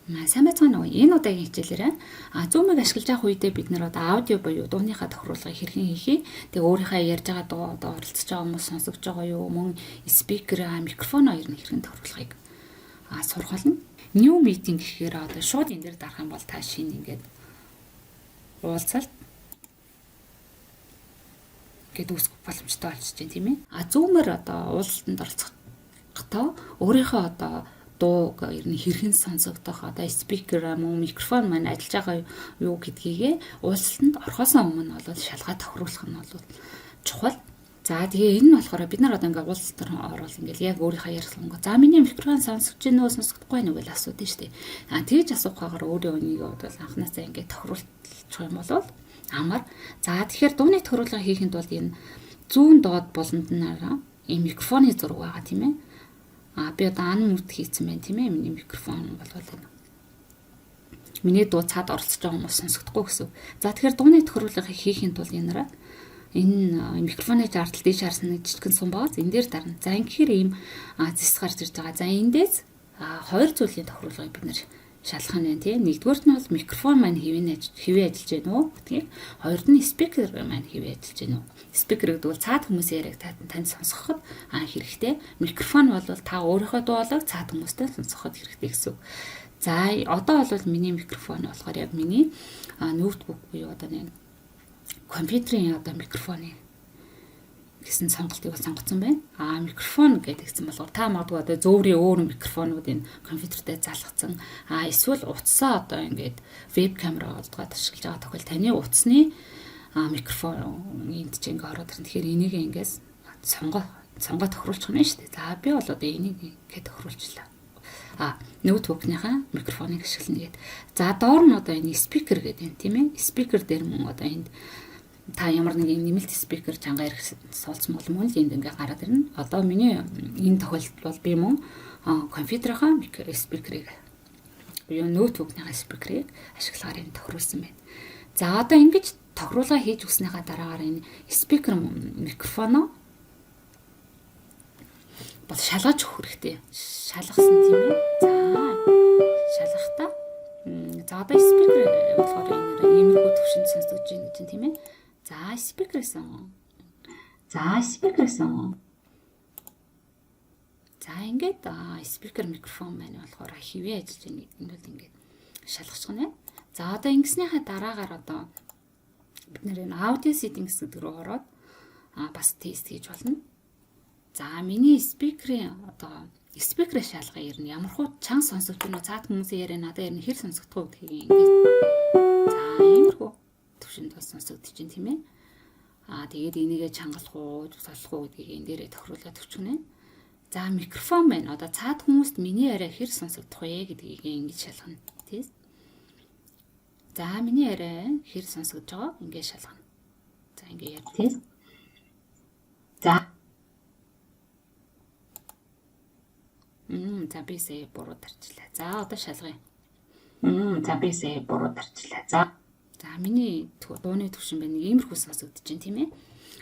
Сайн байцгаана уу? Энэ удаагийн хичээлээр Zoom-ыг ашиглаж явах үедээ бид нэр одоо аудио буюу дууныхаа тохируулгыг хэрхэн хийхий, тэгээ өөрийнхөө ярьж байгаа дуу одоо оролцож байгаа хүмүүс сонсогдож байгаа юу, мөн speaker, микрофон хоёр нь хэрхэн тохируулахыг сурах болно. New meeting гэхээр одоо шууд энэ дээр дарах юм бол та шинэ ингээд уулзалт гээд үүсгэх боломжтой болчихж байна, тийм ээ. Zoom-ээр одоо уулзалтанд оролцохдоо өөрийнхөө одоо дууг ер нь хэрхэн сонсогдох, одоо speaker мөн микрофон маань ажиллаж байгаа юу гэдгийгээ уулзалтанд орохоос өмнө бол шалгаад тохируулах нь бол чухал. За, тэгээ энэ нь болохоор бид нар одоо ингээ уулзалтаар орвол ингээл яг өөрийнхөө ярьсан. За, миний микрофон сонсогдож байна уу, сонсогдохгүй байна уу гэж асуудаг шүү дээ. Тэгж асуухгүйгээр өөрөө энийг бол анханасаа ингээ тохируулчих юм бол амар. За, тэгэхээр дууны тохируулга хийхэд бол энэ зүүн доод буланд нь ийм микрофоны зураг байгаа, тийм ээ. Би одоо unmute хийсэн байна, тийм ээ. Миний микрофон бол энэ. Миний дуу цаад оролцож байгаа хүмүүс сонсогдохгүй гэсэн. За, тэгэхээр дууны тохируулгыг хийхийн тулд энэ энэ микрофоны жардал дээш харсан нэг жижигхэн сум байгаа. Энэ дээр дарна. За, ингэхээр ийм зэс гарч ирж байгаа. За, эндээс хоёр зүйлийн тохируулгыг бид нэр шалгах нь байна, тийм. Нэгдүгээрт нь бол микрофон маань хэвээ ажиллаж байна уу гэдгийг, хоёрд нь speaker маань хэвээ ажиллаж байна уу. Speaker гэдэг бол цаад хүмүүсийн яриаг та танд сонсгоход хэрэгтэй. Микрофон бол та өөрийнхөө дуу хоолойг цаад хүмүүстэй сонсгоход хэрэгтэй гэсэн үг. За, одоо бол миний микрофон болохоор яг миний ноутбук буюу одоо нэг компьютерийн одоо микрофоны гэсэн сонголтыг бас сонгоцсон байна. Микрофон гэдэгсэн болохоор та магадгүй одоо зөөврийн өөр микрофонууд энэ компьютертэй залгацсан. Эсвэл утсаа одоо ингээд веб камера олдгоод ашиглаж байгаа тохиол таны утасны микрофон энд чинь ингээ ороод ирнэ. Тэгэхээр энийг ингээс сонгоо сонгоо тохируулчих нь шүү дээ. За, би бол одоо энийг ингээд тохируулчлаа. Ноутбукныхаа микрофоныг ашиглана гээд. За, доор нь одоо энэ speaker гэдэг юм, тийм ээ. Speaker дээр мөн одоо энд та ямар нэгэн нэмэлт speaker чанга ярих суулцсан бол мөн л энд ингээ гараад ирнэ. Одоо миний энэ тохиолдолд бол би мөн компьютерийнхаа speaker-ыг буюу ноутбукныхаа speaker-ыг ашиглахаар энэ тохируулсан байна. За, одоо ингэж тохируулга хийж өгснийхаа дараагаар энэ speaker микрофоноо бол шалгаж өгөх хэрэгтэй. Шалгасан, тийм ээ. За, шалгахтаа за одоо speaker болохоор энэ иймэрхүү төвшөнд сонсогдож байна гэж, тийм ээ. За, speaker сон. За, speaker сон. За, ингээд speaker микрофон маань болохоор хэвээ ажиллаж байна гэдэг нь бол ингээд шалгачих нэ. За, одоо ингэснийхаа дараагаар одоо бид нэр энэ audio settings гэдэг рүү ороод бас тест хийж болно. За, миний speaker-ийн одоо speaker шалгая, ер нь ямар хуу чанга сонсогдож байна уу? Цаад хүмүүсийн яриа надад ер нь хэр сонсогдох уу гэдгийг ингээд. За, иймэрхүү төвшөнд бас сонсогдож чинь, тийм ээ. Тэгээд энийгээ чангалах уу, солих уу гэдгийг энэ дээрээ тохируулаад өчгөнэ. За, микрофон байна. Одоо цаад хүмүүст миний яриа хэр сонсогдох вэ гэдгийг ингэж шалгана. Тийм. За, миний яриа хэр сонсогдож байгааг ингэж шалгана. За, ингэ ярьж. Тийм. За. За, би сая буруу дарчлаа. За, одоо шалгая. За, би сая буруу дарчлаа. За. За, миний дууны төвшин байна. Иймэрхүү сонсогдож байна, тийм ээ.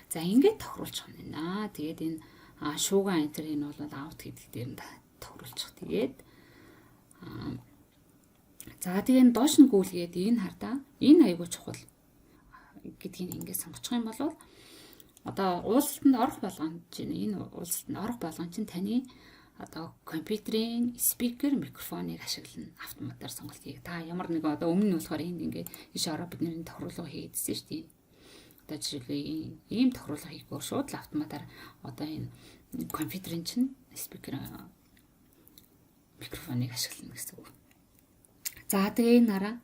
За, ингээд тохируулчих юм байна. Тэгээд энэ шууган enter энэ бол out гэдэг дээр нь тохируулчих. Тэгээд за, тэгээ энэ доош нь гүйлгээд энэ хардаа энэ айгуу чухал гэдгийг ингээд сонгочих юм бол одоо уулзалтанд орох болгон чинь, энэ уулзалтанд орох болгон чинь таны одоо компьютерийн speaker микрофоныг ашиглана, автоматар сонголт хийх. Та ямар нэг одоо өмнө нь болохоор энд ингээд иш ороо бидний тохируулга хийгээдсэн шүү дээ. Одоо жишээлбэл ийм тохируулга хийхгүй шууд л автоматар одоо энэ компьютерийн чинь speaker микрофоныг ашиглана гэсэн үг. За, тэгээ энэ нараа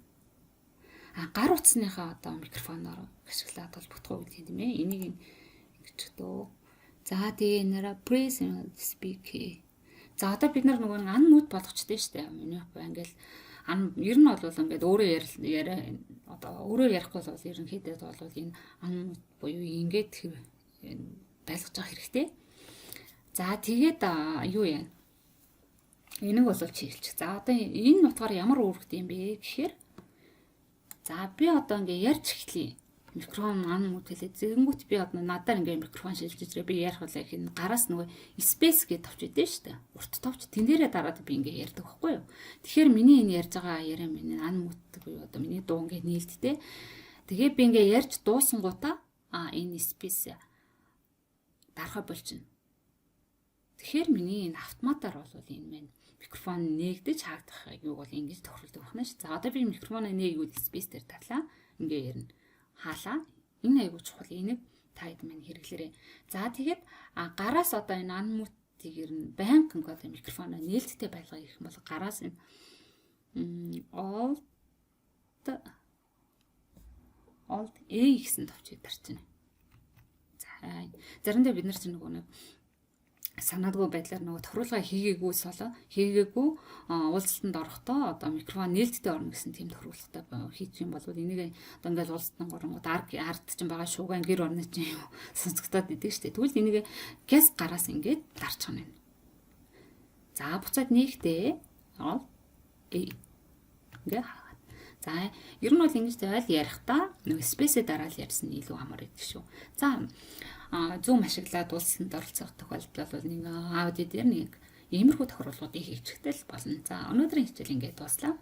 гар утасныхаа одоо микрофоноор ашиглаад холбогдох уу гэдэг, тийм ээ. Энийг ингэж дөө. За, тэгээ энэ нараа press speak. За, одоо бид нар нөгөө нэг unmute болгочтой шүү дээ. Миний ба ингээл ан ер нь бол ингээд өөрөө яриа одоо өөрөө ярихгүй бол ерөнхийдөө бол энэ unmute буюу ингээд байлгаж явах хэрэгтэй. За, тэгээд юу яа? Энийг бол чиглчих. За, одоо энэ утгаар ямар үүрэгтэй юм бэ гэхээр за, би одоо ингээ ярьж эхлэе. Микрофон unmute хэлээ. Зэнгүүт би одоо надаар ингээ микрофон шилжиж ирээ, би ярих болоо гэх энэ гараас нөгөө space гэж товч идэн шүү дээ. Урт товч, тэн дээрээ дараад би ингээ ярьдаг байхгүй юу. Тэгэхээр миний энэ ярьж байгаа яриа миний unmute буюу одоо миний дуу ингээ нээлттэй. Тэгээ би ингээ ярьж дуусангуудаа энэ space дарахаа болчихно. Тэгэхээр миний энэ автоматар бол энэ мэн микрофон нээгдэж хаагдах юуг бол ингэж тохируулдаг байна ш. За, одоо би микрофоноо нээгвэл space дээр дарлаа. Ингээ ярина, хаалаа. Энэ айгуу чухал. Энийг та хэд минь хэрэглээрэй. За, тэгээд гараас одоо энэ unmute-ийг ер нь байнга ингээд микрофоноо нээлттэй байлгах гэх юм бол гараас энэ Alt A гэсэн товчийг дарчихна. За, заримдаа бид нар чинь нөгөө нэг санаадгүй байдлаар нөгөө тохируулга хийгээгүй, соло хийгээгүй уулзалтанд орохдоо одоо микрофон нээлттэй орно гэсэн тийм тохируулгатай хийчих юм бол энийг одоо ингээл уулзалтан оронгууд ард чинь байгаа шууган гэр орны чинь юу сонсогдоод идэг штэ. Тэгвэл энийг гяс гараас ингээд дарчих нь. За, буцаад нээхдээ ингээ хаагаад. За, ер нь бол ингэж тавиал ярихдаа нөгөө space ээ дараал ярьсан нь илүү амар байдаг шүү. За, Zoom ашиглаад уулзалтанд оролцох тохиолдолд бол нэг аудио дээр нэг иймэрхүү тохируулгуудыг хийчихтэй л болно. За, өнөөдрийн хичээл ингээд дууслаа.